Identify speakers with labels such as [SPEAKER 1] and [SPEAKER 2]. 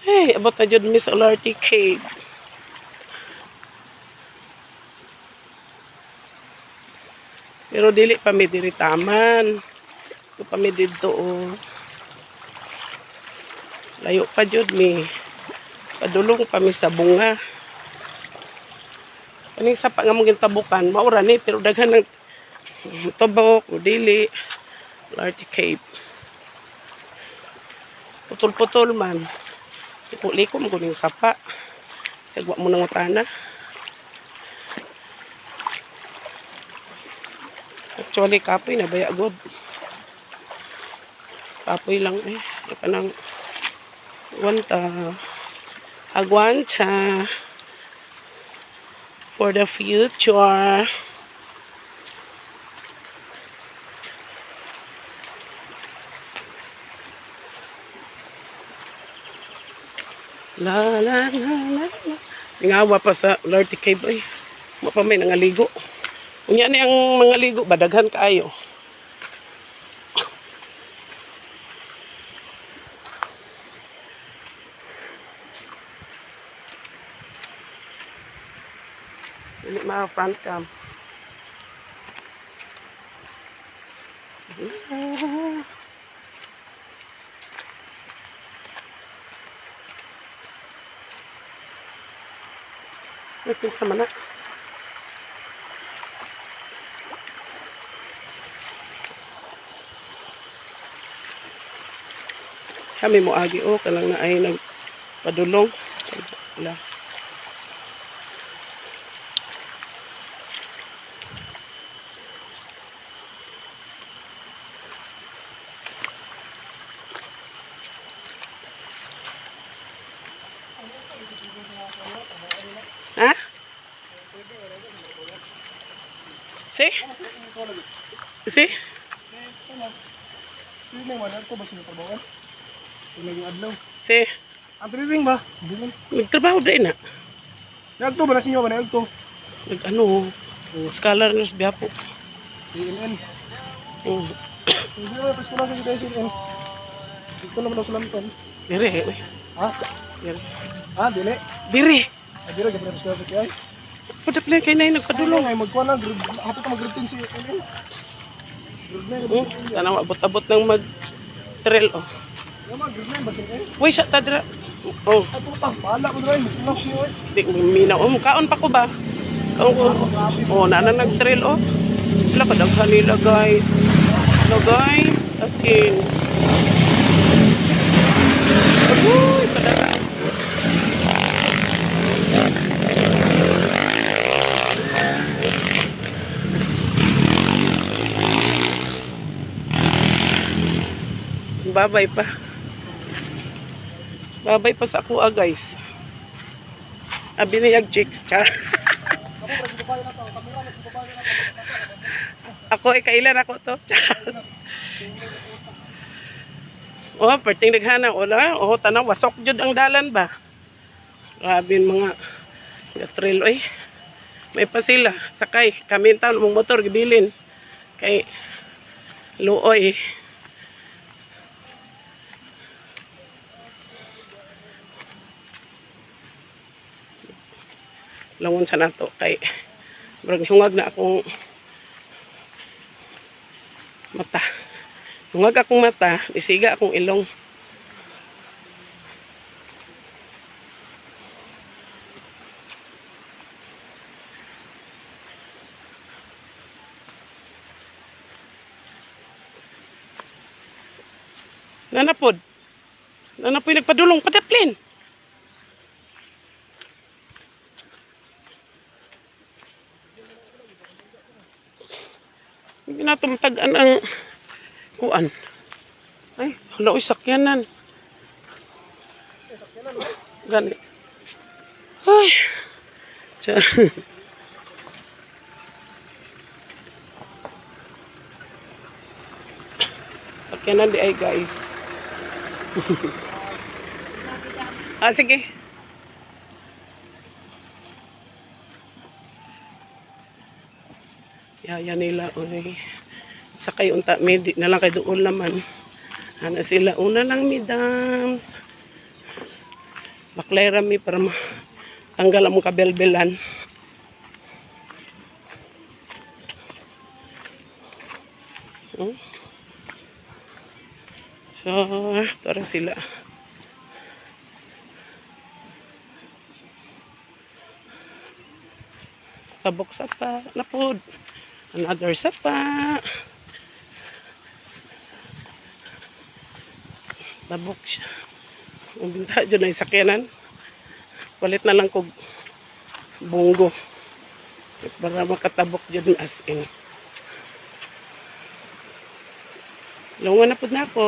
[SPEAKER 1] Hey, abot na jud mi sa Olarte Cave. Pero dili pa mi diri taman. Ito pa mi didto oh. Layo pa jud mi. Padulong pa mi sa bunga. Kaning sapa nga mong gintabukan, maura ni pero daghan ng tubok o dili. Olarte Cave. Putol-putol man. Liko-liko mo kuning sapa. Sagwa mo nang utana. Actually, kapoy na baya god. Kapoy lang eh. Kanang agwanta. Agwanta. For the future. La la la la la. Ningawa pa sa Olarte Cave ay. Wa pa may nangaligo. Unya ni ang mga ligo ba daghan kaayo. Dili ma front cam. Ah. Ay, kinsa man na. Kami mo agi oh, kalang na ay nagpadulong sila. Ha? Si? Si? Si?
[SPEAKER 2] Ang triving ba?
[SPEAKER 1] Nagtrabaho din na.
[SPEAKER 2] Nagto ba na sinyo ba nagto?
[SPEAKER 1] Nag ano, oh, scholar na sa Biapo.
[SPEAKER 2] CNN.
[SPEAKER 1] Oh,
[SPEAKER 2] Hindi na pas ko lang sa CNN. Dito naman ako sa Lanton.
[SPEAKER 1] dire eh.
[SPEAKER 2] Ha?
[SPEAKER 1] Dire.
[SPEAKER 2] Ah, dili.
[SPEAKER 1] Dire.
[SPEAKER 2] Ay, dire gapre pas ko kay.
[SPEAKER 1] Padaplan kay nay nagpadulong.
[SPEAKER 2] Ay magkuha lang grade hapit na mag-grade 10 si CNN. Grade 9.
[SPEAKER 1] Oh, tanaw abot-abot ng mag trail oh.
[SPEAKER 2] Yung mga grade 9 ba CNN?
[SPEAKER 1] Uy, siya ta dira. Oh,
[SPEAKER 2] Ay puta, bahala ko dry, magkulak siya oy.
[SPEAKER 1] di minaw. Oh, kaon pa ko ba? Kaon ko. Oh, nana nag-trail oh. Wala ka daghan nila, guys. Hello, guys. As in. Uy, padala. Babay pa. Babay pa sa ako, ah, guys. Abi niyag chicks. Char. Ako, eh, kailan ako to? Char. Oh, perting naghana. Wala. Oh, tanaw, wasok jud ang dalan ba? Grabe yung mga trail, oy. May pa sila. Sakay. Kami taon mong motor, gibilin. Kay luoy. Langon sa nato kay murag hungag na akong mata. Hungag akong mata, isiga akong ilong. Nanapod. Nanapoy nagpadulong padaplin. Hindi na tumtag-an ang kuan. Ay, hala oy sakyanan. Gani. Ay. Tiyan. Sakyanan di ay guys. Ah, sige. Yaya nila, oy. Sakay unta mi di na lang kay duol naman. Ana sila una lang mi dams. Baklay rami para matanggal among kabelbelan. So, tara sila. Tabok sapa, napod. Another sapa. Tabok siya. Ang binta dyan ay sakyanan. Palit na lang kog bunggo. Para makatabok dyan as in. Lungon na pud na ako.